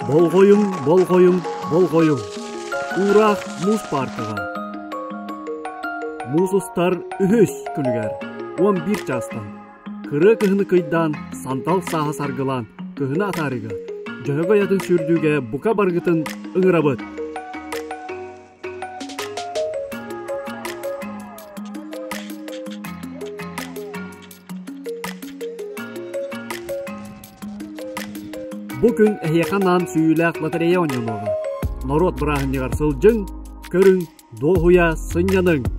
Болҕойуҥ, болҕойуҥ, болҕойуҥ! Уураах муус пааркаҕа. Муус устар үһүс күнүгэр 11 чаастан кырыа кыһыны кыйдаан, сандал сааһы саргылаан, кыһыны атаарыыга, Дьөһөгөй атын сүүрдүүгэ бука баргытын ыҥырабыт! Бу күн эһиэхэ анаан сүүйүүлээх лотерея оонньонуоҕа. Норуот бырааһынньыгар сылдьыҥ, көрүҥ, дуоһуйа сынньаныҥ!